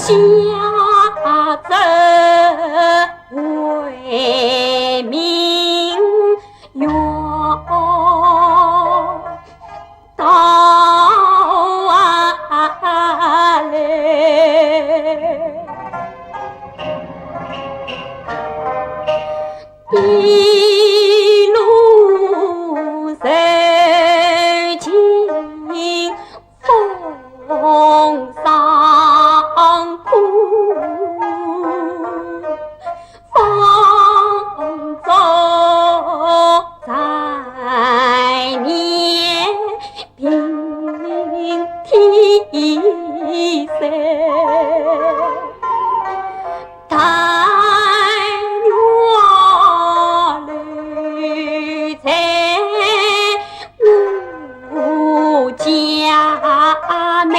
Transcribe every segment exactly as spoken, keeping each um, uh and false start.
家珍为民用。到啊来，一路受尽风霜苦。 风烛残年鬓天色，但愿留在 我家门，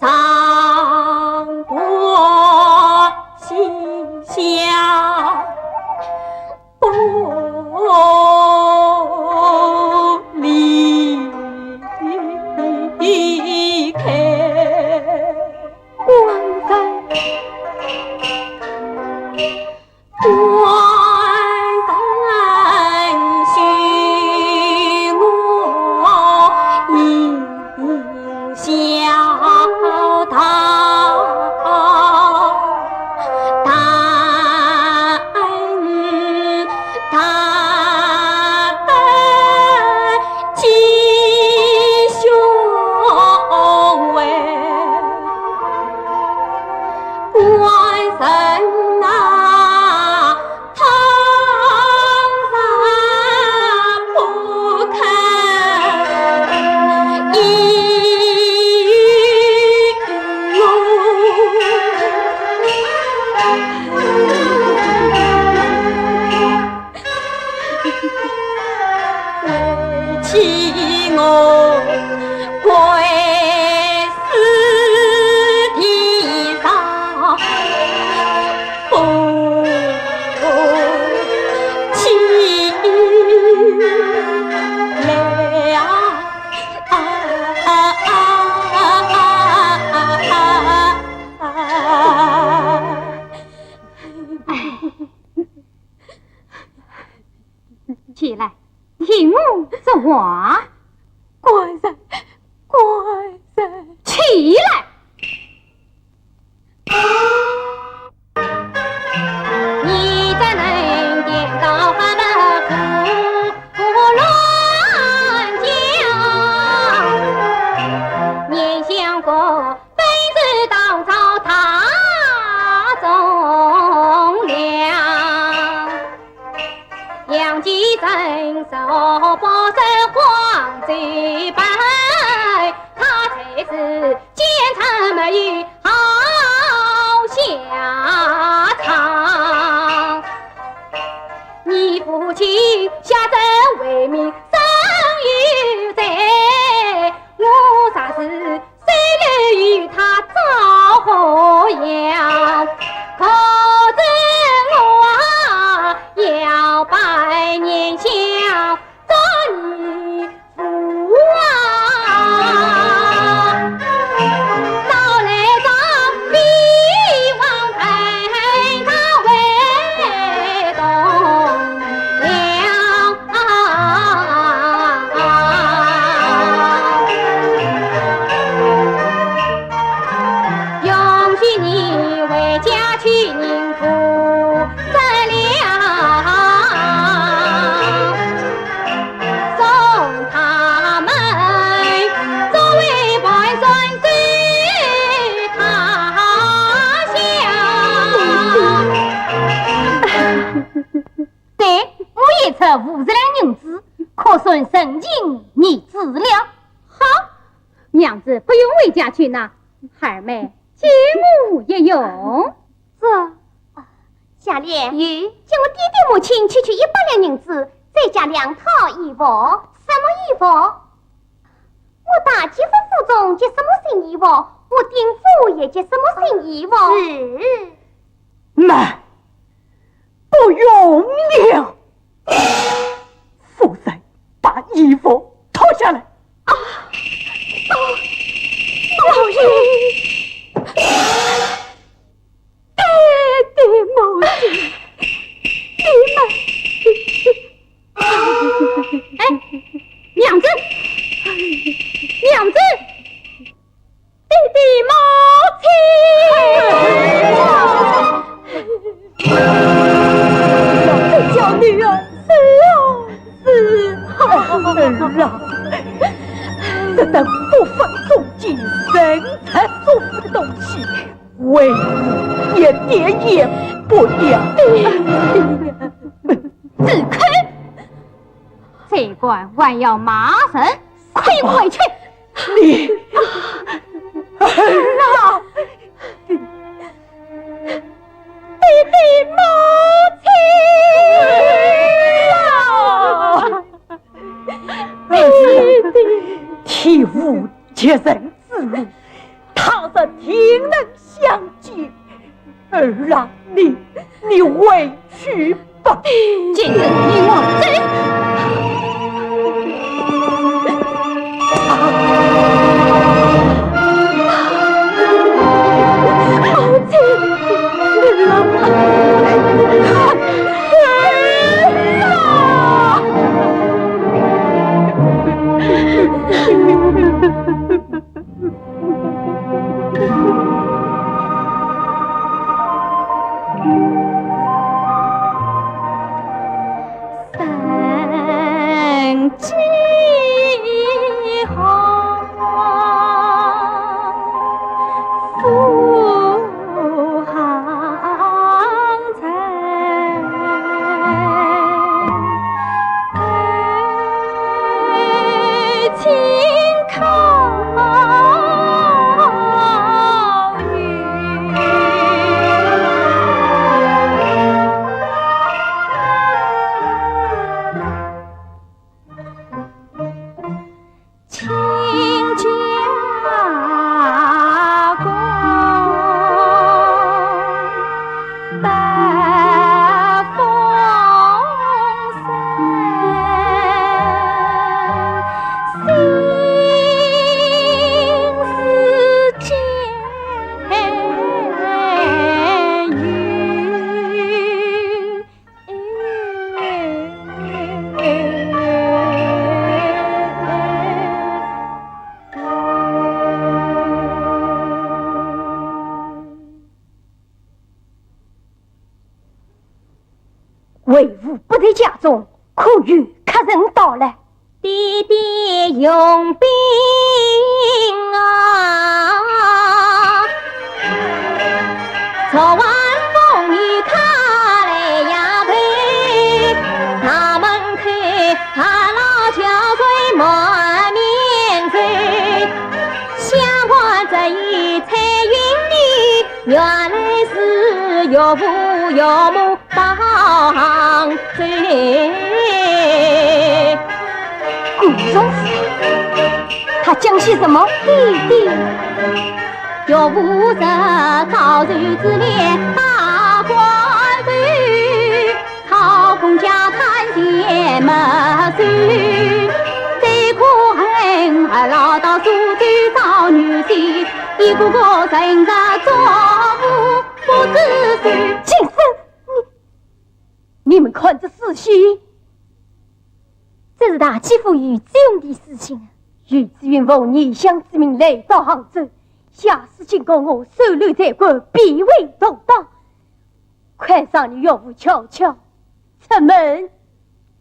常伴膝下不离开。官人。 官人许我应孝道，大恩大德继续为。 官人啊，倘若不肯一语我， 为妻我跪死地上不起来啊！起来，听我说话。官人，官人。起来！你怎能颠倒黑白胡胡乱讲？严相国 本是当朝大忠良，杨继盛受保守皇帝本，他才是奸臣没有好下场。你父亲下镇为民生有罪，我若是 虽然与他遭祸呀，可是我啊，要拜严相做义父啊。到来朝李王陪他为同僚。 容许你回家去认苦这了，送他们作为盘缠走他乡。 对，我也出五十两银子，可算成亲儿子了。好，娘子不用回家去拿，孩儿们借我一用。这，啊，夏莲，有。叫我爹爹母亲去取一百两银子，再加两套衣服。什么衣服？我大姐夫府中着什么新衣服，我丁府也着什么新衣服。是。慢， 不用了。夫人，把衣服脱下来。啊，哦，老爷，这种东西，为父一点也不要。住口！这官还要骂人，快回去！你，儿啊！爹爹，母亲啊！ 天无绝人之路，他日定能相见。儿啊，你，你回去吧。今日你我走。母亲。 为父不在家中，可有客人到来？爹爹用兵啊！昨晚风雨他来呀退，大门口俺老叫嘴满面走，想我这一猜云里，原来是岳父岳母 绑走。果然是他，他讲些什么？爹爹，岳父是早就自立大官人，操公家产也没收，最可恨二老到苏州找女婿，一个个成着作父不知羞。先生， 你们看这书信，这是大姐夫与子云的书信啊。与子云奉异乡之命来到杭州，下书警告我收留罪犯，必为同党。快让你岳父悄悄出门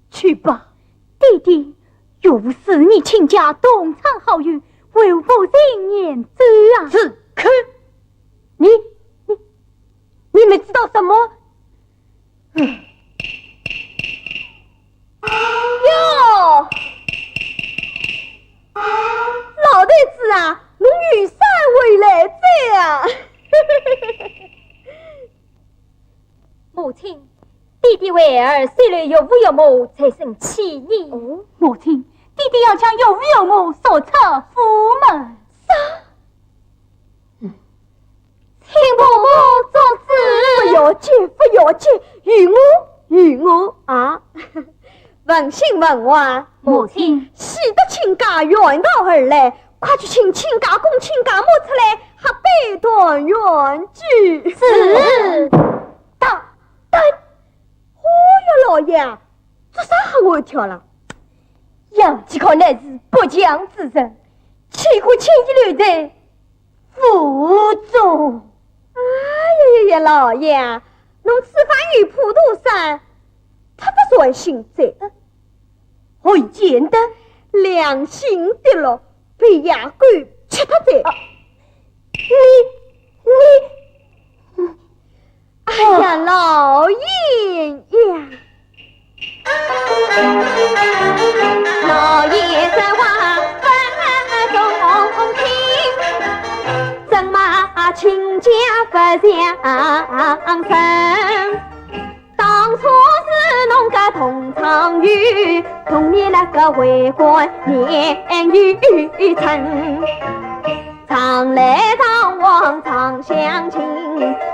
去吧。爹爹，岳父是你亲家同窗好友，为父情愿走啊。住口！你，你，你们知道什么？ 哟，老头子啊，侬远山回来哉啊！母亲，爹爹为儿收留岳父岳母才生气呢。哦，母亲，爹爹要将岳父岳母逐出府门。啥？ 请婆婆做主。不要紧，不要紧，有我，有我啊。文兴、文华，母亲。喜得亲家远道而来，快去请亲家公、亲家母出来，喝杯团圆酒。是。大胆！哦哟，老爷，做啥吓我一跳啦？杨继康乃是不祥之人，岂可轻易留在 府中。哎呀呀呀，老爷，侬此番与普陀山，他不算行哉。何以见得？良心的咯，被野狗吃脱哉。啊，呀，老爷呀！老爷这话不中听，怎么亲家不相信？当初是侬个同窗友，同你那个为官年幼成。 常来常往常相亲，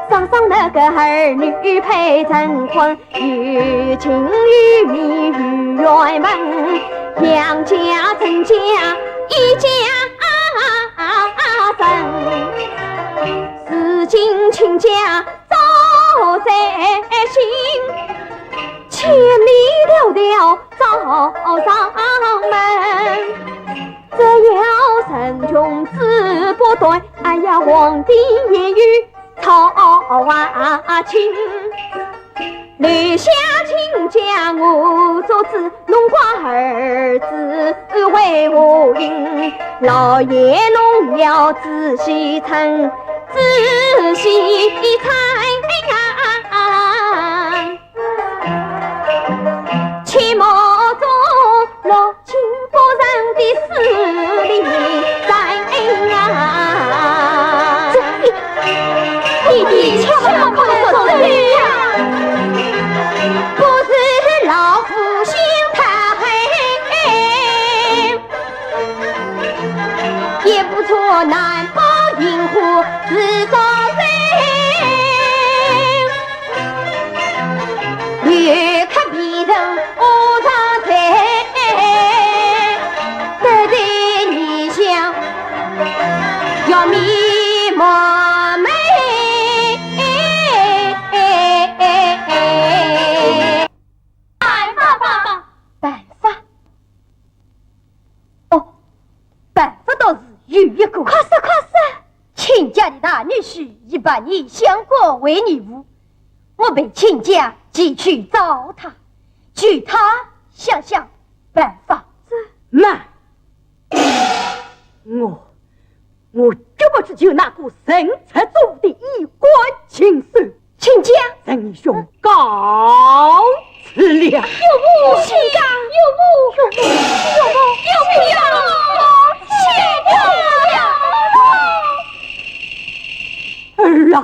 双双那个儿女配成婚，有亲有面有缘分，杨家陈家一家人。如今亲家早在先，千里迢迢找上门。 只要人穷志不短，哎呀，皇帝也有操心。留下亲家我做主，侬寡儿子为何应？老爷侬要仔细称，仔细称啊！ 切莫做落情夫人的势利人啊！这，你，你千万不能说这呀！不是老夫心太黑，也不错难保银河是中人。 你看别人无上才，得罪你想要面貌美。办法吧，办法。哦，办法倒是有一个。快说，快说！亲家的大女婿已把你相公为义父， 我陪亲家前去找他，求他想想办法。这……慢！我，我绝不去求那个人才做的衣冠禽兽。亲家，陈兄告辞了。有母，亲家，有母，有母，有母，有母，有母，亲家，有母。 儿啊！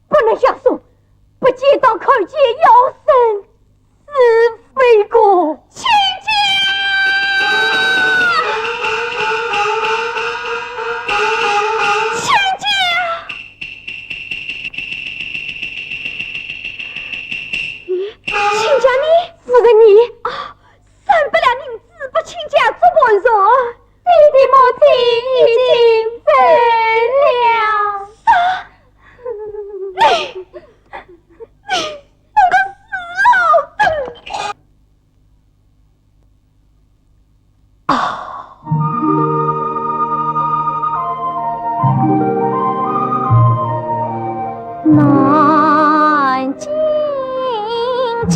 不能相送，不见到看见要生死非过。亲家，亲家，亲家你，是个你啊，三百两银子拨亲家做盘缠。 你的母亲已经走了。啥？你，你，你个死老头！啊！南京家。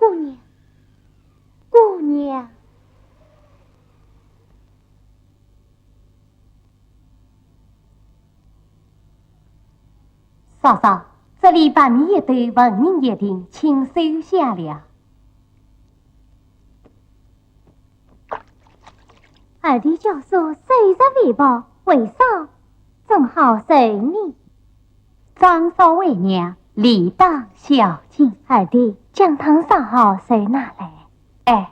姑娘，姑娘。 嫂嫂，这里白米一斗，纹银一锭，请收下了。二弟教唆收着为宝，为嫂正好受礼。张少为娘，理当孝敬。二弟，姜汤烧好，随拿来。哎。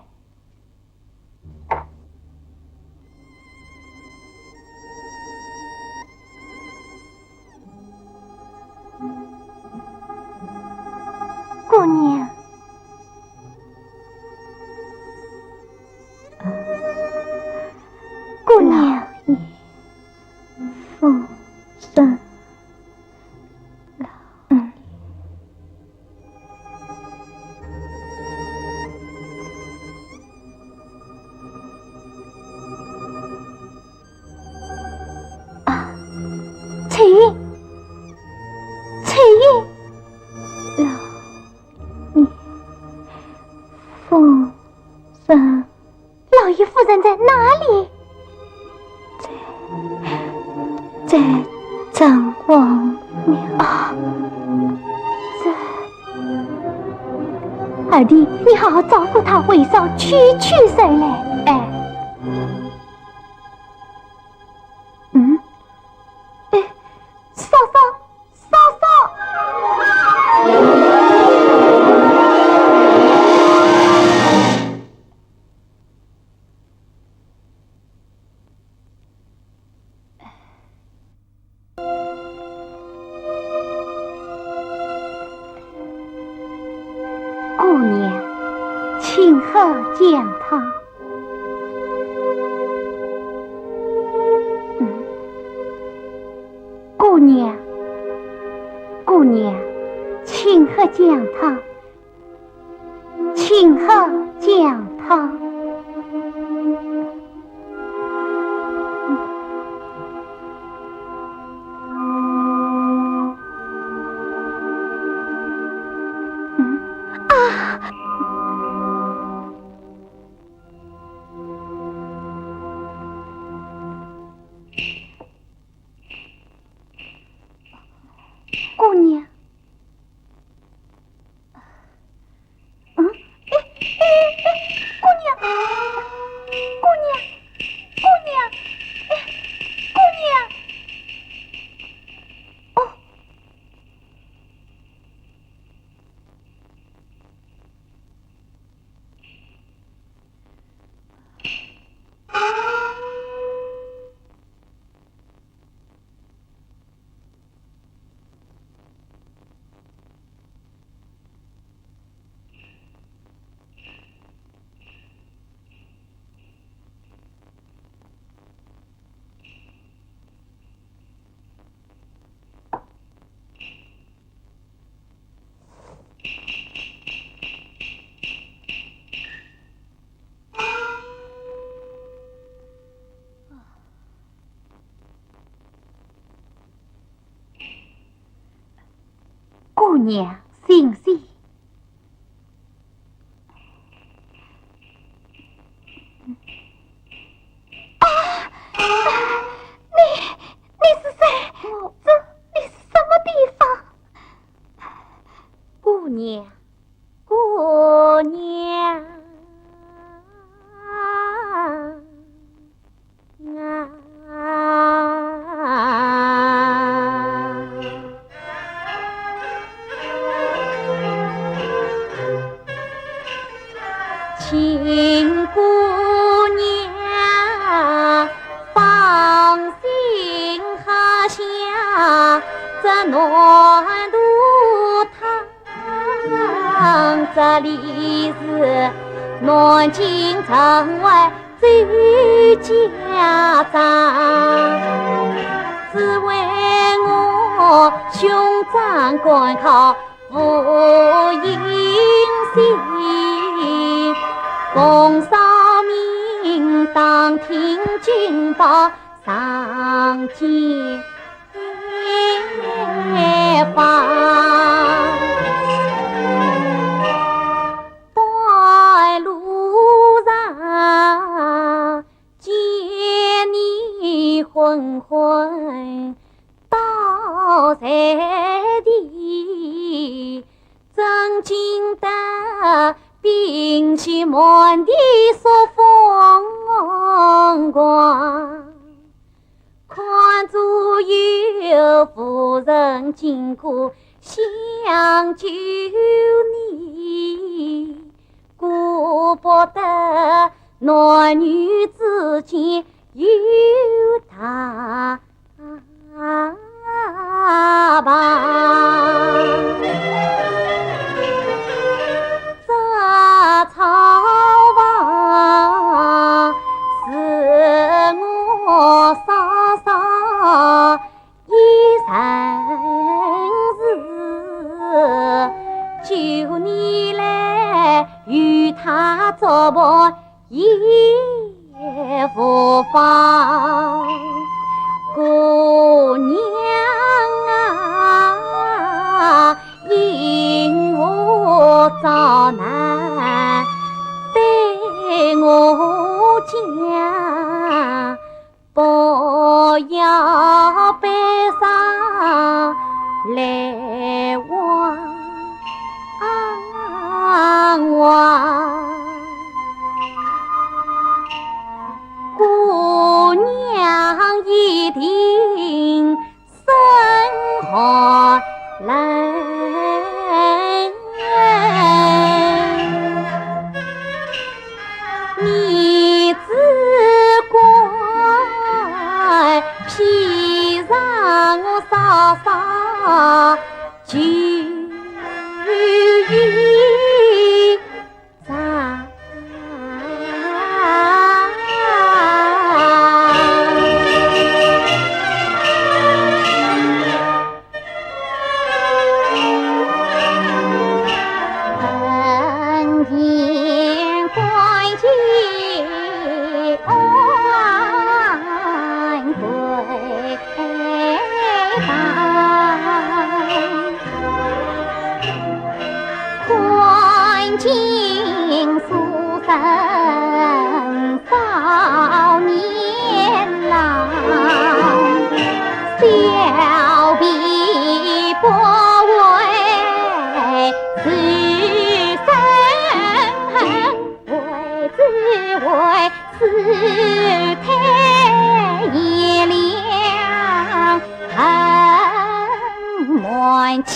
姑娘，姑娘，老爷，夫人，老爷。 啊，翠云，翠云，老爷，夫人。老爷夫人在哪里？在，在城隍庙。啊，这，二弟，你好好照顾她，为嫂去去睡来。哎。 嗯？哎，嫂嫂，嫂嫂！姑娘，请喝姜汤。 嗯。姑娘，姑娘，请喝姜汤，请喝姜汤。嗯，啊！ 姑娘。嗯？哎，哎，哎，姑娘，姑娘，姑娘，哎，姑娘。哦。 姑娘，醒醒。啊！你，你是谁？我，这里是什么地方？姑娘，姑娘。 啊。请姑娘放心喝下这南肚汤，这里是南京城外 最佳章，只为我兄长赶考赴迎亲，奉上名堂，听金榜上见皇。 半路上见你昏昏倒在地，正经的屏息满地说风光。 看左右无人经过，想救你，顾不得男女之间有大 啊吧，这草房是我嫂嫂一生事，求你来与她作伴 也无妨。姑娘啊，因何遭难对我讲？ 不要悲伤来望我。姑娘一定 身寒冷。你只管披上我嫂嫂旧衣 看尽书生少年郎，小婢不为自身恨，为只为 世态炎凉，恨满腔。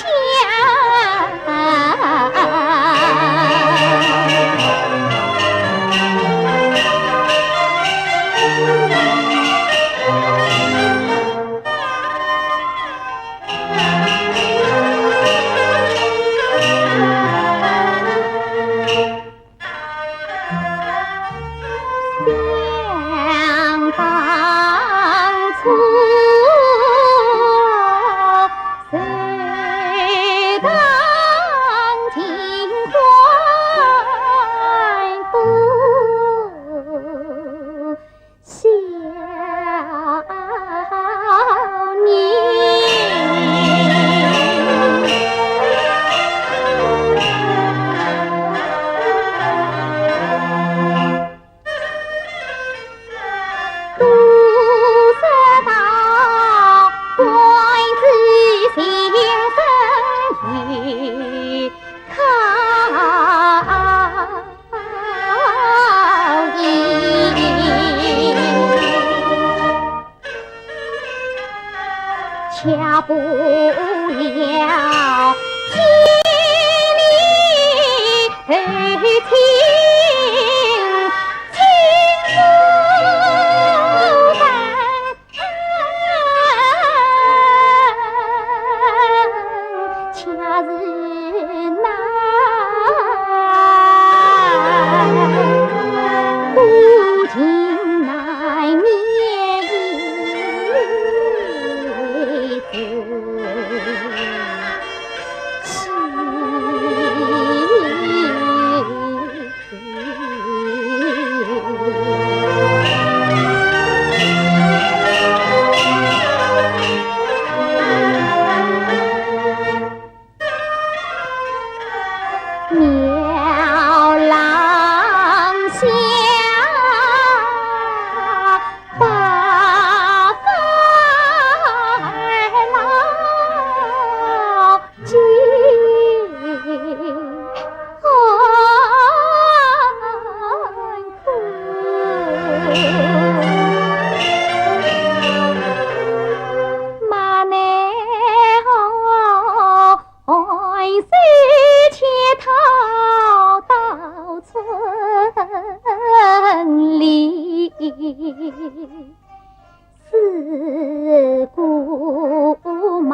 故茫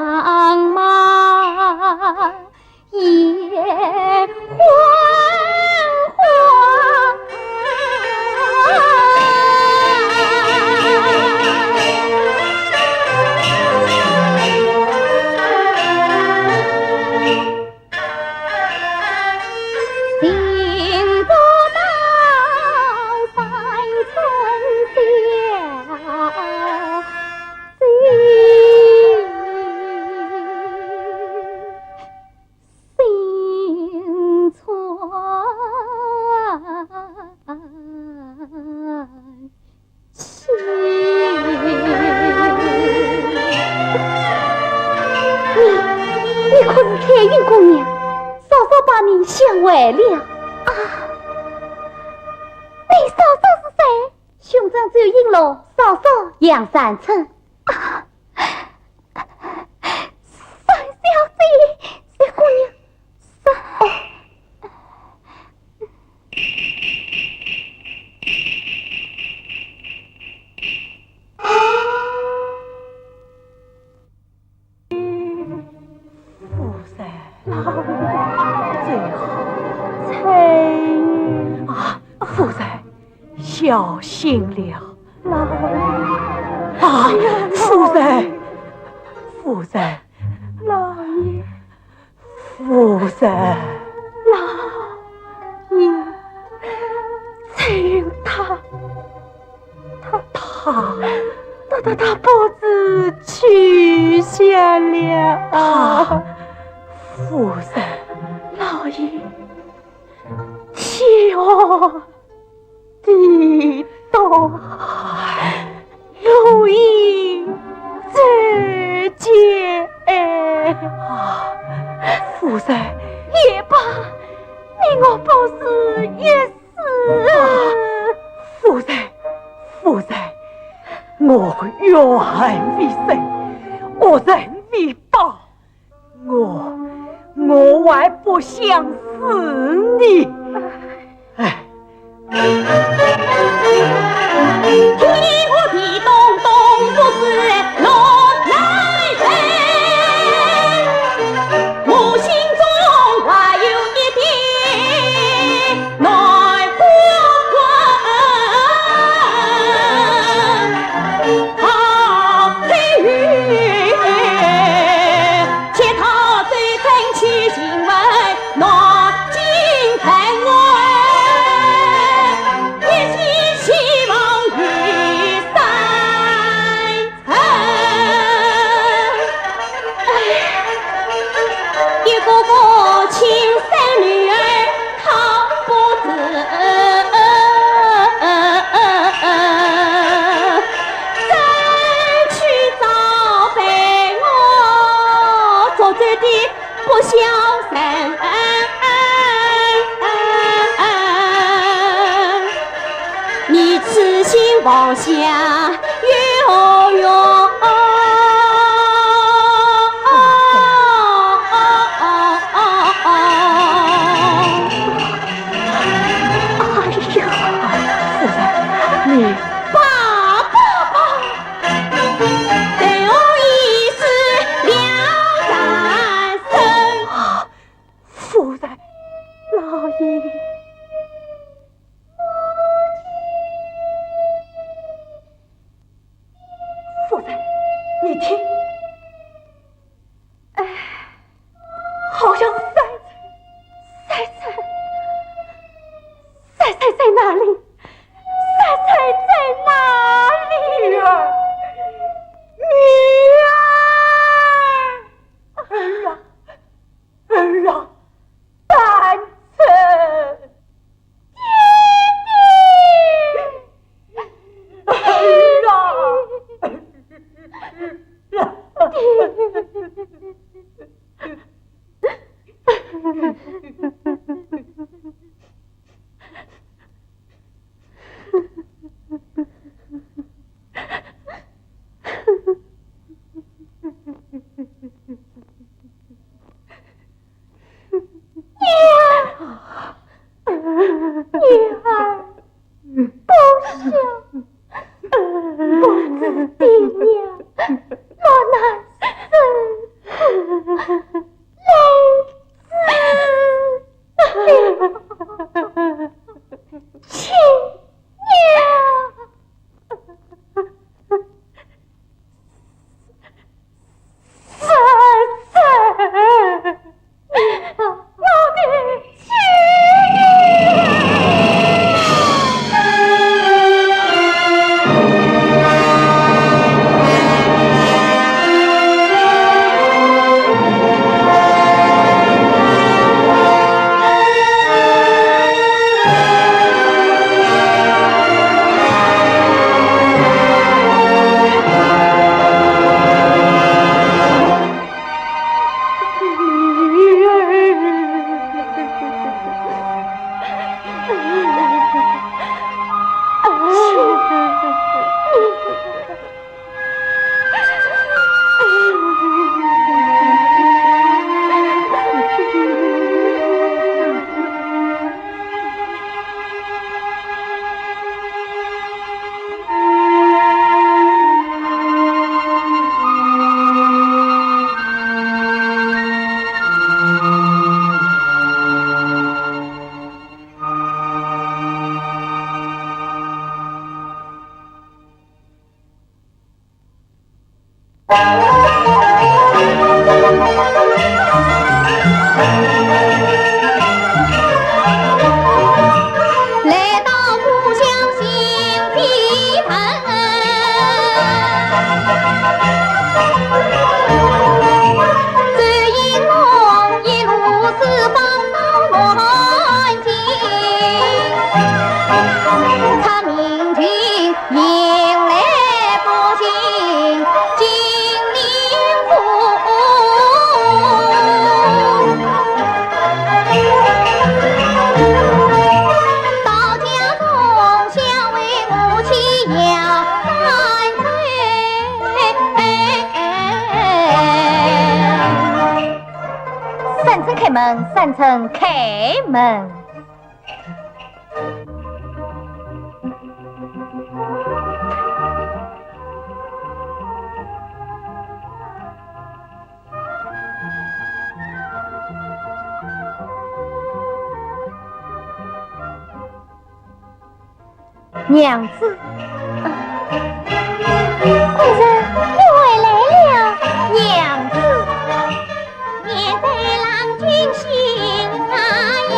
茫野昏黄。你，你可是彩云姑娘？嫂嫂把你想坏了。啊，你嫂嫂是谁？兄长周应龙，嫂嫂杨三春。啊，三小姐，这姑娘，三……哦。 夫人。老爷。最好。翠云。啊，夫人，小心了。老爷。啊，夫人，夫人。老爷。夫人。老爷。翠云她 他，他，他，他，他不知去向了。他，夫人。老爷，天寒地冻，路远走艰。啊，夫人。也罢，你我不是一 啊，夫人，夫人，我怨恨未深，恶人未报，我，我还不想死呢。哎。哎，一个个亲生女儿靠不住，再去找陪我做主的 不孝人，你痴心妄想有何用？哎呀，夫人，你……罢，罢，罢！ 等我一死两三生。啊，夫人。老爷。夫人，你听。哎。 好像是三春，三春，三春在哪里？三春在哪里？女儿，女儿，儿啊，儿啊，三春。 爹爹！儿啊！爹娘，我难受。来子，亲娘。 来到故乡新地门，只因我一路是帮到南京，他明君 迎来不幸金陵府。到家中想为母亲要三跪。三跪开门，三跪开门。 娘子。官人，你回来了。娘子。面对郎君心啊意，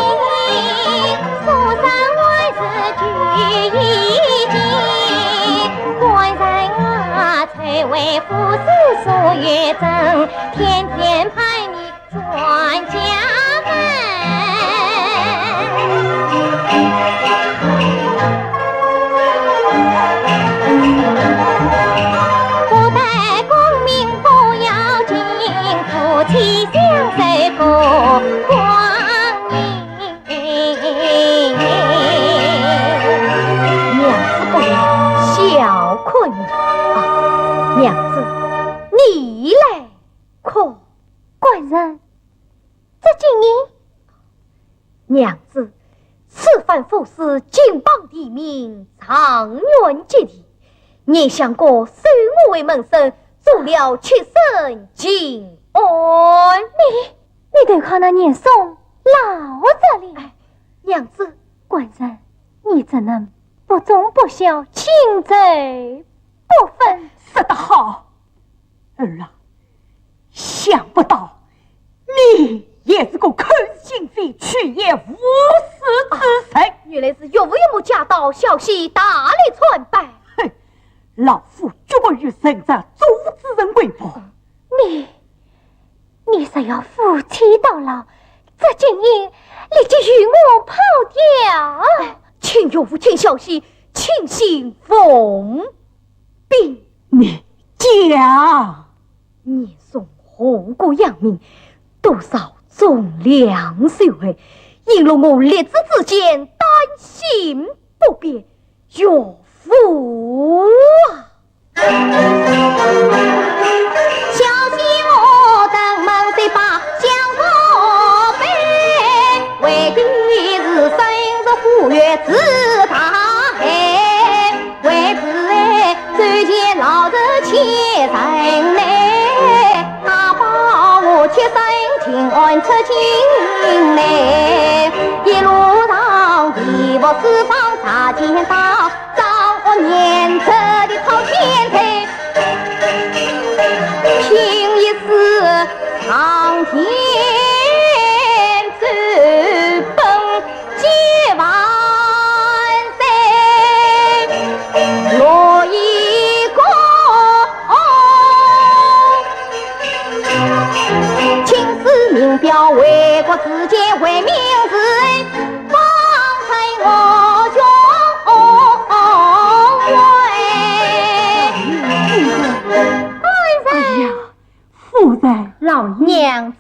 书生还是举一斤。官人啊，才为夫子所有证，天天盼你 转家门。不戴功名不要紧，夫妻相守过光阴。娘子不要小看你啊，娘子，你来看。官人， 这金印？娘子，此番府是金榜题名，状元及第，你想过收我为门生，做了妾身请安。你，你投靠那严嵩老贼了？哎，娘子。官人，你怎能不忠不孝，轻贼不分？说得好，儿啊， 想不到你也是个口是心非、曲解无实之人。原来是岳父岳母驾到，小婿大礼参拜。哼，老夫绝不与人家做主人为伴。你，你若要夫妻到老，这金印立即与我抛掉。请岳父、请小婿清心奉禀。你讲。 严嵩何故扬名，多少忠良秀才，因了我立子之见，担心不便，岳父啊！小婿我登门就把相告白，为的是深入虎穴之大海，为此哎，走前老城内，阿爸我屈身请安出京来，一路上地府四方查检讨，张恶念出的讨钱财，拼一世上天之本。 几万岁，落一个青史名表，为国之间为民事，方才我雄伟。哎呀，夫人。老爷。娘子。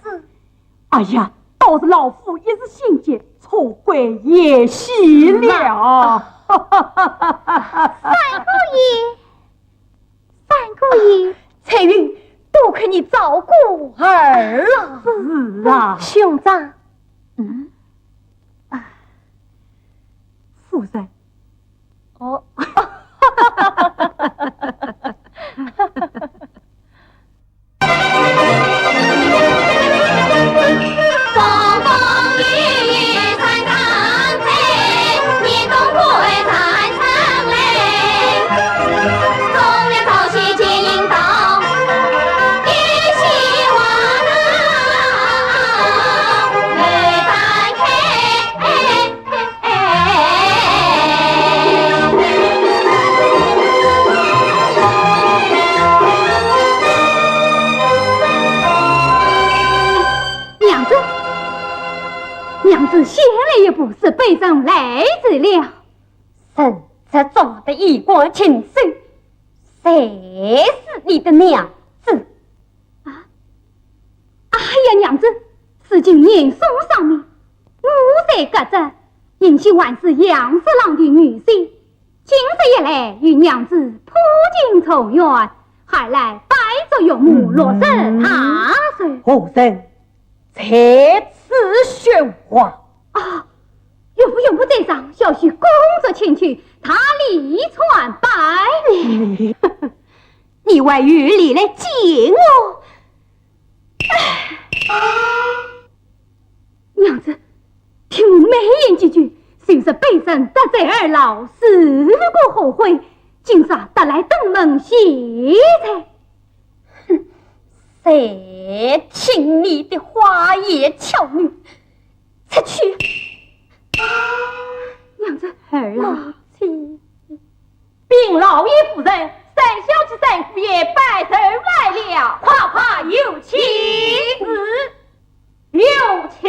哎呀，倒是老夫一时心急，错怪贤婿了。三姑爷，三姑爷。翠云，多亏你照顾儿啊。是啊。兄长。嗯。夫人。哦。娘子，娘子，先来一步，是卑人来迟了。人这长得衣冠禽兽，谁是你的娘子？啊？哎呀，娘子，如今严嵩丧命，我在革职， 幸喜还是杨十郎的女婿，今日一来与娘子破镜重圆，还来拜祝岳母六十大寿。夫人，在此说话。啊，岳父岳母在上，小婿恭祝千秋，大礼参拜。你，你还有脸来见我？ 娘子，听我美言几句，就是卑人得罪二老，如不后悔，今日特来登门谢罪。哼，谁听你的花言巧语，出去。娘子。儿啊。母亲。 禀老爷夫人，三小姐三姑爷拜寿来了，快快有请。是。有请。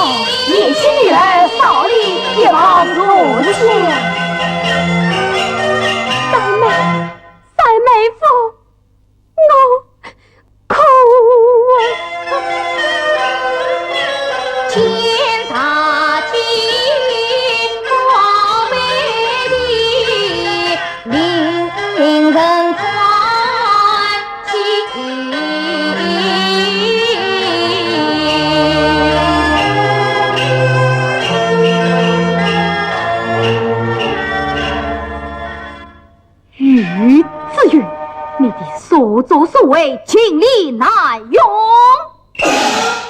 哦，贤婿女儿少礼，一旁坐下。三妹，三妹夫。 我苦啊。 于子云，你的所作所为，情理难容。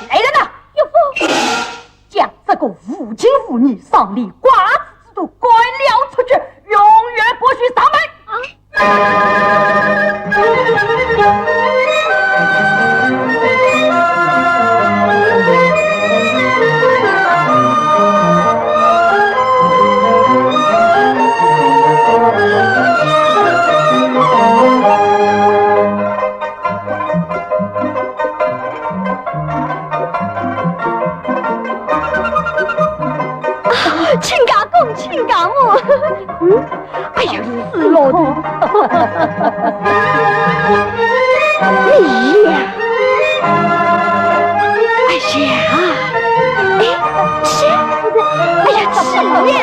来人呐！岳父。将这个无情无义、丧礼寡子之徒赶了出去，永远不许上门。啊！ 啊，亲家公，亲家母。嗯，哎呀，死老头。哎呀，哎呀，哎，是，哎呀，是呀。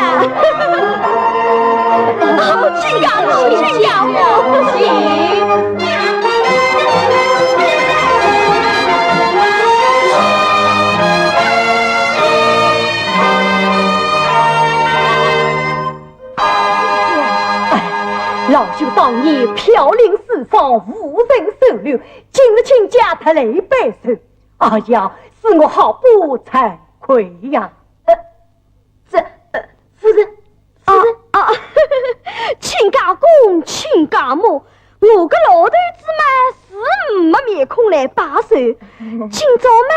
哦，亲家公，亲家母。哎，老朽当年飘零四方，无人收留，今日亲家特来拜寿，哎呀，使我好不惭愧呀。呃，这，呃，夫人，夫人。啊，啊，亲家公，亲家母，我个老头子嘛是没面孔来拜寿，今朝嘛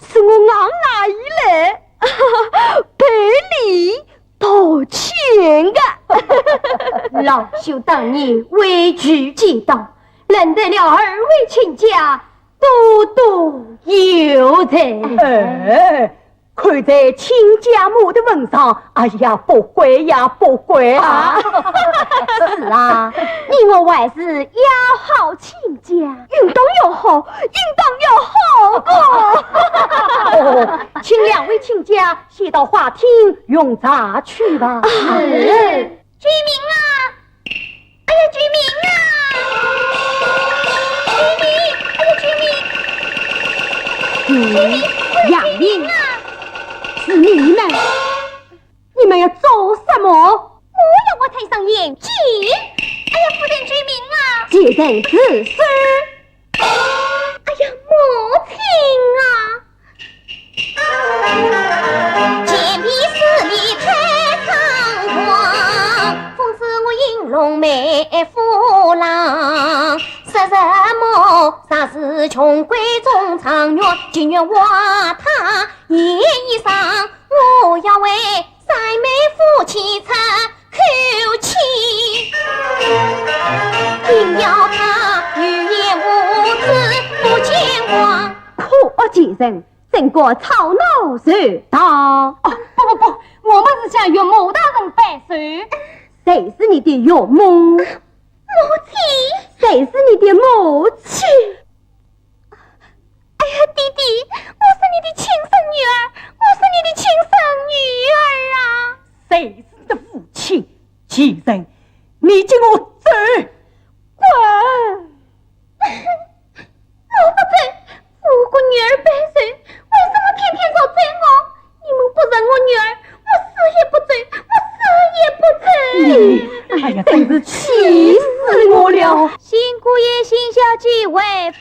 是我硬拉伊来赔礼道歉的。老朽当年畏惧街道，认得了二位亲家，多多有罪。哎，看在亲家母的份上，哎呀，不怪呀，不怪啊。啊，是啊，你我还是要好亲家，应当要好，应当要好个。哦，请两位亲家先到花厅用茶去吧。是。 救命啊！哎呀，救命啊！救命！哎呀，救命！嗯，杨林，是你们，你们要做什么？我要我戴上眼镜。哎呀，夫人，救命啊！贱人住手！哎呀，母亲啊！ 可恶贱人， 真个吵闹热闹。哦，不不不，我们是向岳母大人拜寿。谁是你的岳母？母亲。谁是你的母亲？哎呀，爹爹，我是你的亲生女儿，我是你的亲生女儿啊！谁是你的父亲？贱人，你给我走！滚！ 我不走，我个女儿拜寿，为什么天天要追我？你们不认我女儿，我死也不走，我死也不走。哎呀，真是气死我了！新姑爷、新小姐回府。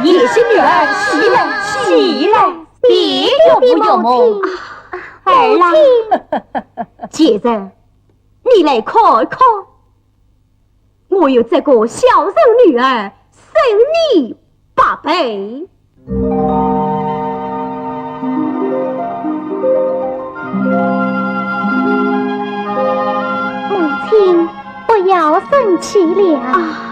贤婿女儿，起来，起来，别岳父岳母。儿啊，贱人，你来看看，我有这个孝顺女儿，胜你百倍。母亲，不要生气了。啊，